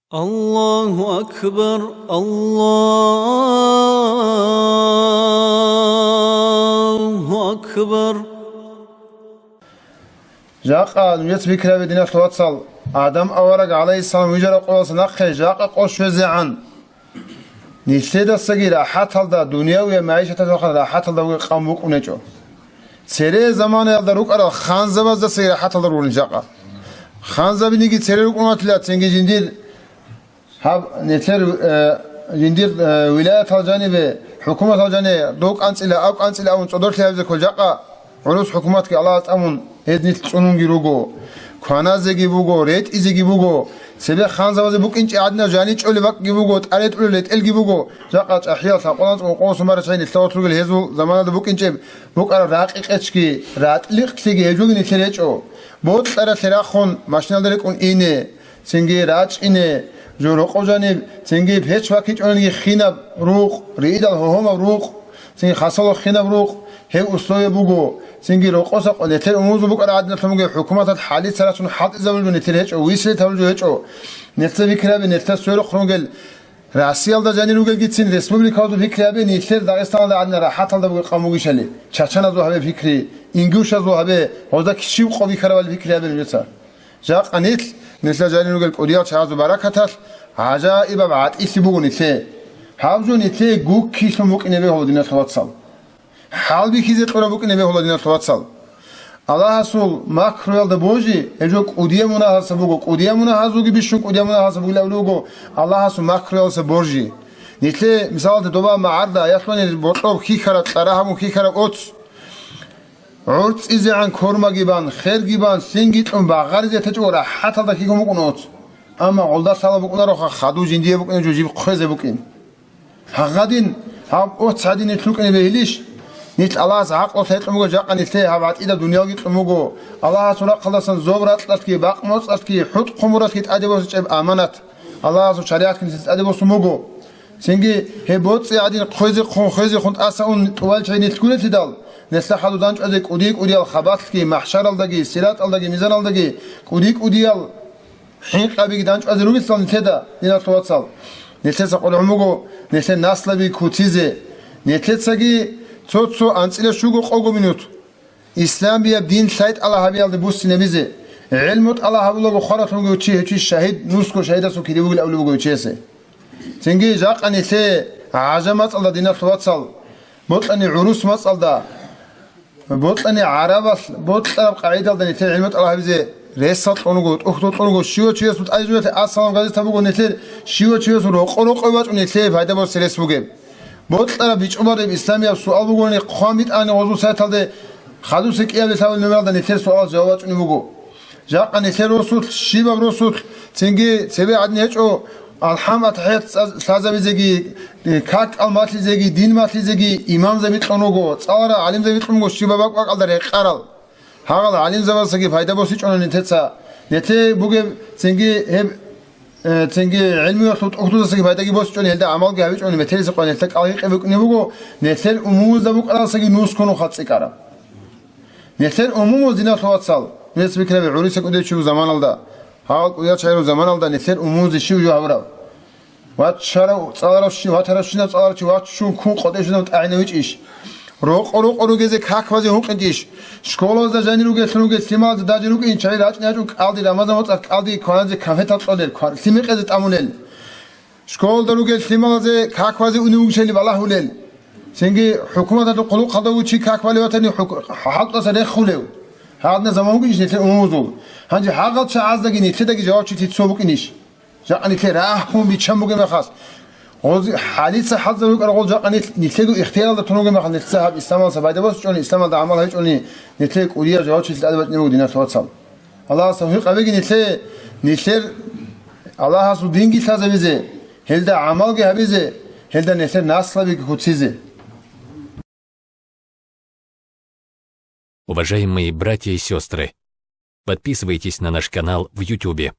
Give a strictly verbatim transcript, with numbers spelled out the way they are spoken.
Аллагьу акбар, Аллагьу акбар. Жакъа нужеца пикрабе, диналъул вацал, Адам авараг гӀалайгьиссалам вижараб къоялъа нахъе жакъа къо щвезегӀан, нилъедасаги рахӀаталда, дунявияб магӀишаталъухъан рахӀаталда бугеб къавм букӀун гьечӀо. Цере заманаялда рукӀарал ханзабаздасаги рахӀаталда ругони жакъа. Ханзабиниги цере рукӀунатила, цинги жиндир гьаб нилъер, э, жиндир, э, вилаятал жанибе, хӀукуматал жане, дов кӀанцӀила, ав кӀанцӀила абун цӀодорлъи гьабизе ккол жакъа. ГӀурус хӀукуматги Аллагьас тӀамун, гьез нилъ цӀунунги руго, кваназеги буго, ретӀизеги буго, цебе ханзабазе букӀинчӀеб гӀадинаб жаничӀолеб бакӀги буго, тӀаретӀулел ретӀелги буго, жакъа чӀахӀиял лъабкъоялда анцӀго къосун барачӀай нилъ гъорлъ ругел гьезул заманалда букӀинчӀеб букӀараб ракъи-къечги, ратӀлихълъиги гьеб жоги нилъер гьечӀо. Бокьаралъе рахун машиналда рекӀун ине, цинги рачӀине, жо рокъов жаниб, цинги печ бакичӀониги хинаб рукъ, риидал гьогьомаб рукъ, цинги хасало хинаб рукъ, гьеб условие буго, цинги рокъоса къо-, нилъер умумузул букӀараб гӀадиналъун бугеб хӀукуматалъ хӀалица рачун хӀалтӀизабулеб жо нилъер гьечӀо, висилитабулеб жо гьечӀо. Нилъер пикри гьабе, нилъер сверухъ ругел Россиялда жанир ругелгицин республикаялда пикри гьабе, нилъер Дагъистаналда гӀадин рахӀаталда бугеб къавм бугищали, чачаназул гьабе пикри, ингушазул гьабе, гьозда кичив къо бихьарабали пикри гьабе нужеца. Жакъа нилъ, нилъер жанир ругел кӀудиял чагӀазул баракаталъ гӀажаибаб гӀатӀилъи буго нилъее. Гьаб жо нилъее гуккилъун букӀине бегьула, диналъул вацал. ХӀалбихьизе кьураб букӀине бегьула, диналъул вацал. Аллагьасул макруялда божи, гьеб жо кӀудияб мунагьалса буго, кӀудияб мунагьазулги бищун кӀудияб мунагьалса бугилан абулеб буго, Аллагьасул макруялса боржи. Нилъее, мисалалда, доба магӀарда аялъулани бокьоб хьихьараб, кьара гьабун хьихьараб оц. ГӀурцӀизегӀан кормаги бан, херги бан, лъинги кьун багъаризе течӀого рахӀаталда хьихьун букӀун оц. Амма гъолда лъала букӀунароха, хадув жиндие букӀине жо жиб хъвезе букӀин. Гьагъадин, гьаб оц гьадин нилъ рукӀине бегьилищ? Нилъ Аллагьас гӀакълу лъай кьун буго, жакъа нилъее гьаб гӀатӀида дунялги кьун буго. Аллагьасул рахъалдасан зоб-ракьалъги, бакъ-моцӀалъги, хӀутӀ-хъумуралъги тӀаде босичӀеб аманат. Аллагьасул шаригӀатги нилъеца тӀаде босун буго. Цинги гьеб боцӀи гьадин хъвезехъун, хъвезехъун тӀаса ун тӀубал чагӀи нилъ гурелъидал, нилъер хадув данчӀвазе кӀуди-кӀудиял хабалъги, махӀшаралдаги, сираталдаги, мизаналдаги кӀуди-кӀудиял хӀинкъабиги данчӀвазе ругелъул нилъеда, диналъул вацал. Нилъеца къулгӀун буго нилъер наслаби куцизе. Нилъецаги цо-цо анцӀила щуго къого минут исламияб дин лъайтӀала гьабиялде буссинабизе. ГӀилму тӀала гьабулаго хваралъунги чи гьев чи шагьид, нусго шагьидасул кири вугилан абулеб буго гьев чиясе. Цинги жакъа нилъее гӀажамацӀалда, диналъул вацал, бокьани гӀурус мацӀалда, бокьани гӀарабалъ бокьараб къагӀидалда нилъее гӀилму тӀалаб гьабизе ресал кьун руго, тӀухьдул кьун руго, щивав чиясул тӀаде жо, ассалам газета буго нилъер, щивав чиясул рокъо-рокъо бачӀун нилъее пайда босе рес бугеб. Бокьараб бичӀчӀулареб исламияб суал бугони, хъван битӀани гъозул сайталде хадусе кӀиабилеб лъабабилеб номералда нилъер суалалъе жаваб бачӀунеб буго. Жакъа нилъер росулъ, щибаб росулъ, цинги цебе гӀадин гьечӀо, алхӀам-атахӀият цӀа-, лъазабизеги, как-кӀал малъизеги, дин малъизеги имамзаби кьун руго, цӀаларал гӀалимзаби кьун буго щибаб бакӀ-бакӀалда рекъарал. Гьагъал гӀалимзабаздаги пайда босичӀони нилъеца. Нилъее бугеб цинги гьеб, э, цинги гӀилмуялъул тӀухьдузасаги пайдаги босичӀони, гьелда гӀамалги гьабичӀони, метерисеб къо нилъер кӀалгӀи къебекӀунеб буго, нилъер умумузда букӀаралсаги нусго нуха цӀикӀкӀараб. Нилъер умумуз, диналъул вацал, нилъ пикрабе, гӀурисеб кӀудев чи вугеб заманалда, гьал кӀудиял чагӀи ругеб заманалда нилъер умумузе щив жо гьабураб? Вачарав цӀаларав чи, ватарав щинав цӀаларав чи вачун ккун къотӀежунав тӀагӀинав вичӀищ? Рокъо-рокъо ругезе как базе гьукъинчӀищ? Школазда жанир ругеллъун ругел лъималазда даже рукӀин чагӀи рачӀни рачӀун кӀалди, Рамазан моцӀалъ кӀалди кваназе конфетал кьолел, ква-, лъимекъезе тӀамулел. Школалда ругел лъималазе как базе унев вугищали балагьулел. Цинги хӀукуматалъул хъулухъалда вугев чи как балев ватани хӀук-, хӀалтӀаса рехулев. Гьадинаб заман бугищ нилъер умумузул? Гьанже гьагъал чагӀаздаги нилъедаги жавабчилъи цо букӀинищ? Жакъа нилъее рагьун биччан бугеб мехалъ, гъоз-, хӀалица хӀалзаб рукӀарал гъол жакъа нилъ, нилъего ихтияралда тун бугеб мехалъ, нилъеца гьаб исламалдаса пайда босичӀони, исламалда гӀамал гьабичӀони, нилъее кӀудияб жавабчилъи тӀаде бачӀунеб буго, диналъул вацал. Аллагьас тавфикъ гьабеги нилъее, нилъер Аллагьасул динги лъазабизе, гьелда гӀамалги гьабизе, гьелда нилъер наслабиги куцизе. Уважаемые братья и сестры, подписывайтесь на наш канал в Ютубе.